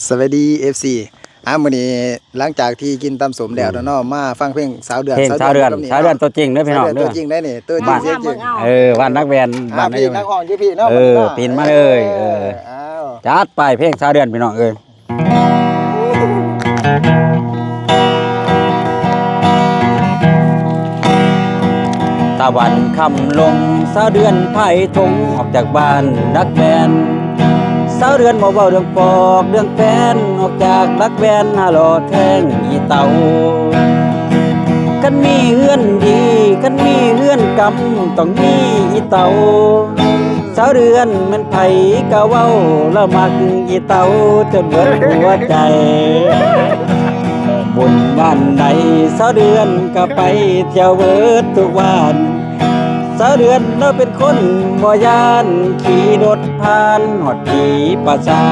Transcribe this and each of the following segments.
ສະບາຍດີ ເອັຟຊີ ອ່າ ມື້ນີ້ຫຼັງຈາກທີ່ກິນຕຳສົ້ມແລ້ວເນາະ ອືມ ມາຟັງເພງສາວເດືອນ ເພງສາວເດືອນ ສາວເດືອນຕົວຈິງເດີພີ່ນ້ອງເດີ ສາວເດືອນຕົວຈິງເດ້ນີ້ ຕົວຈິງສຽງຈິງ ເອີ ບ້ານນາກແວ່ນ ບ້ານນາກແວ່ນ ອ່າ ພີ່ນັກຮ້ອງຢູ່ພີ່ເນາະ ເອີ ປີນມາເລີຍ ເອີ ເອີ ເອົາ ຈັດໄປເພງສາວເດືອນພີ່ນ້ອງເອີຍ. ຕາວັນຄ່ຳລົງ ສາວເດືອນພາຍທົ່ງ ອອກຈາກບ້ານນາກແວ່ນ ສາວເດືອນບໍ່ເວົ້າເລື່ອງຟອກເລື່ອງແຟນ ອອກຈາກນາກແວ່ນ ຫາຫຼໍ່ແທງອີ່ເຕົາ ຄັນມີເຮືອນດີ ຄັນມີເຮືອນກຳ ຕ້ອງມີອີ່ເຕົາ ສາວເດືອນແມ່ນໃຜກະເວົ້າ ລາວມັກອີ່ເຕົາຈົນເບິດຫົວໃຈ ບຸນບ້ານໃດ ສາວເດືອນກະໄປທ່ຽວເບິດທຸກບ້ານ ສາວເດືອນລາວເປັນຄົນບໍ່ຢ້ານ ຂີ່ລົດຜ່ານຮອດຜີປ່າຊ້າ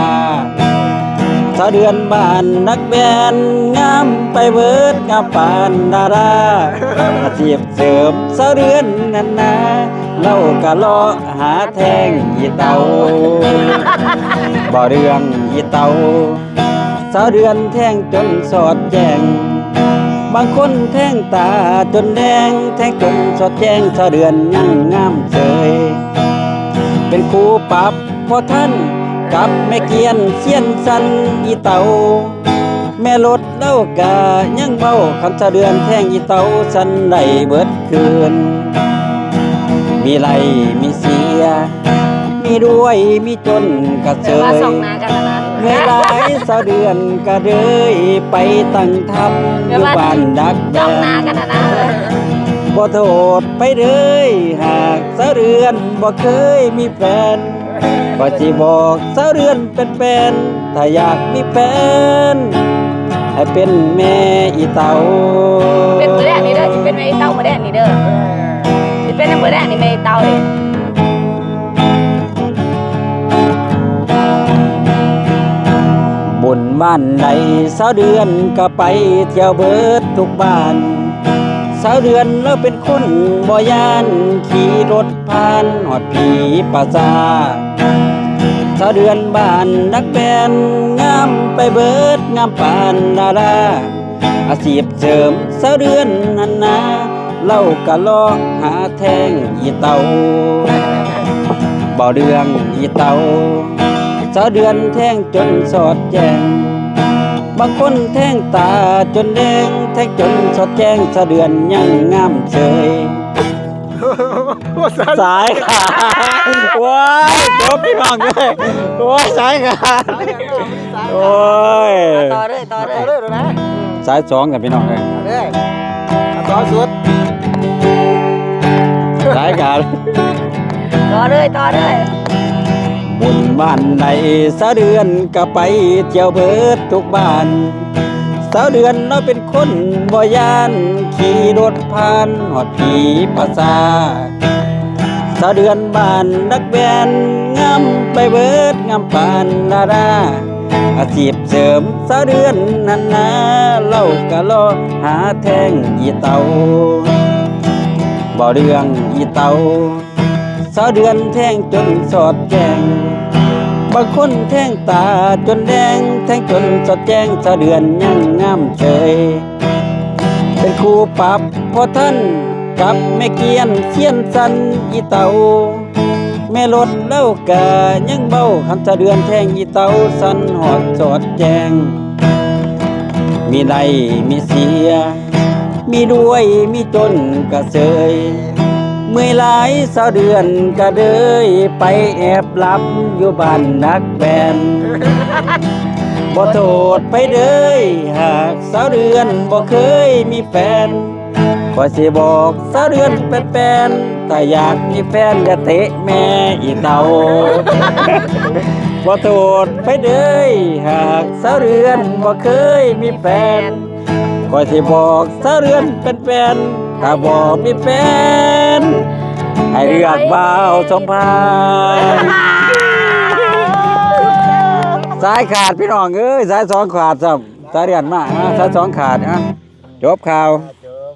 ສາວເດືອນບ້ານນາກແວ່ນ ງາມໄປເບິດ ງາມປານດາລາ ອາຊີບເສີມສາວເດືອນນັ້ນນາ ລາວກະເລາະ ຫາແທງອີ່ເຕົາ ເວົ້າເລື່ອງອີ່ເຕົາ ສາວເດືອນແທງຈົນສອດແຈ້ງ ບາງຄົນແທງຕາຈົນແດງ ແທງຈົນສອດແຈ້ງ ສາວເດືອນຍັງງາມເສີຍ ເປັນຄູ່ປັບພໍ່ທ່ານກັບແມ່ກ້ຽນຊຽນສັນອີ່ເຕົາ ແມ່ລົດ ລາວກະຍັງເວົ້າ ຄັນສາວເດືອນແທງອີ່ເຕົາ ສັນໄດ້ເບິດຄືນ ມີໄລ່ມີເສຍ ມີລວຍມີຈົນກະເຊີຍ ເມື່ອຍຫຼາຍສາວເດືອນກະເດີຍ ໄປຕັ້ງທັບຢູ່ບ້ານດັກແບນ ບໍ່ໂທດໃຜເດີຍ ຫາກສາວເດືອນບໍ່ເຄີຍມີແຟນ ຂ້ອຍຊິບອກສາວເດືອນແປນໆ ຖ້າຢາກມີແຟນ ໃຫ້ເປັນແມ່ອີ່ເຕົາ ເປັນມື້ແລກນີ້ເດີ ຊິເປັນແມ່ອີ່ເຕົາມື້ແລກນີ້ເດີ ຊິເປັນມື້ແລກນີ້ແມ່ອີ່ເຕົາເດ້ ບຸນບ້ານໃດ ສາວເດືອນກະໄປທ່ຽວເບິດທຸກບ້ານ ສາວເດືອນລາວເປັນຄົນບໍ່ຢ້ານ ຂີ່ລົດ ຜ່ານຮອດຜີປ່າຊ້າ ສາວເດືອນບ້ານນາກແວ່ນ ງາມໄປເບິດ ງາມປານດາລາ ອາຊີບເສີມສາວເດືອນຫັ້ນນາ ລາວກະເລາະຫາແທງອີ່ເຕົາ ເວົ້າເລື່ອງອີ່ເຕົາ ສາວເດືອນແທງຈົນສອດແຈ້ງ ບາງຄົນແທງຕາຈົນແດງ ແທງຈົນສອດແຈ້ງ ສາວເດືອນຍັງງາມເສີຍ ສາຍຂາດ ໂອ້ຍ ຈົບພີ່ນ້ອງເອີຍ ໂອ້ຍ ສາຍຂາດ ໂອ້ຍ ຕໍ່ເລີຍ ຕໍ່ເລີຍ ຕໍ່ເລີຍນະ ສາຍສອງກັນພີ່ນ້ອງເອີຍ ເອົາເລີຍ ເອົາຕໍ່ສຸດ ສາຍຂາດ ຕໍ່ເລີຍ ຕໍ່ເລີຍ ບຸນບ້ານໃດ ສາວເດືອນກະໄປທ່ຽວເບິດທຸກບ້ານ ສາວເດືອນລາວເປັນຄົນບໍ່ຢ້ານ ຂີ່ລົດຜ່ານຮອດຜີປ່າຊ້າ ສາວເດືອນບ້ານນາກແວ່ນ ງາມໄປເບິດ ງາມປານດາລາ ອາຊີບເສີມສາວເດືອນຫັ້ນນາ ລາວກະເລາະຫາແທງອີ່ເຕົາ ເວົ້າເລື່ອງອີ່ເຕົາ ສາວເດືອນແທງຈົນສອດແຈ້ງ ບາງຄົນແທງຕາຈົນແດງ ແທງຈົນສອດແຈ້ງ ສາວເດືອນຍັງງາມເສີຍ ເປັນຄູ່ປັບພໍ່ທ່ານກັບແມ່ກ້ຽນຊຽນສັນອີ່ເຕົາ ແມ່ລົດລາວກະຍັງເວົ້າ ຄັນສາວເດືອນແທງອີ່ເຕົາ ສັນຮອດສອດແຈ້ງ ມີໄລ່ມີເສຍ ມີລວຍມີຈົນກະເຊີຍ ເມື່ອຍຫຼາຍສາວເດືອນກະເດີຍ ໄປແອບຫຼັບຢູ່ບ້ານນາກແວ່ນ ບໍ່ໂທດໃຜເດີຍ ຫາກສາວເດືອນບໍ່ເຄີຍມີແຟນ ຂ້ອຍຊິບອກສາວເດືອນແປນໆ ຖ້າຢາກມີແຟນ ຢ່າເຕະແມ່ອີ່ເຕົາ ບໍ່ໂທດໃຜເດີຍ ຫາກສາວເດືອນບໍ່ເຄີຍມີແຟນ ຂ້ອຍຊິບອກສາວເດືອນແປນໆ ຖ້າບໍ່ມີແຟນ ໃຫ້ເລືອກບ່າວສົມພານ ສາຍຂາດພີ່ນ້ອງເອີຍ ສາຍສອງຂາດຊ້ຳ ສາຍເດືອນມາ ສາຍສອງຂາດ ຈົບຂ່າວ.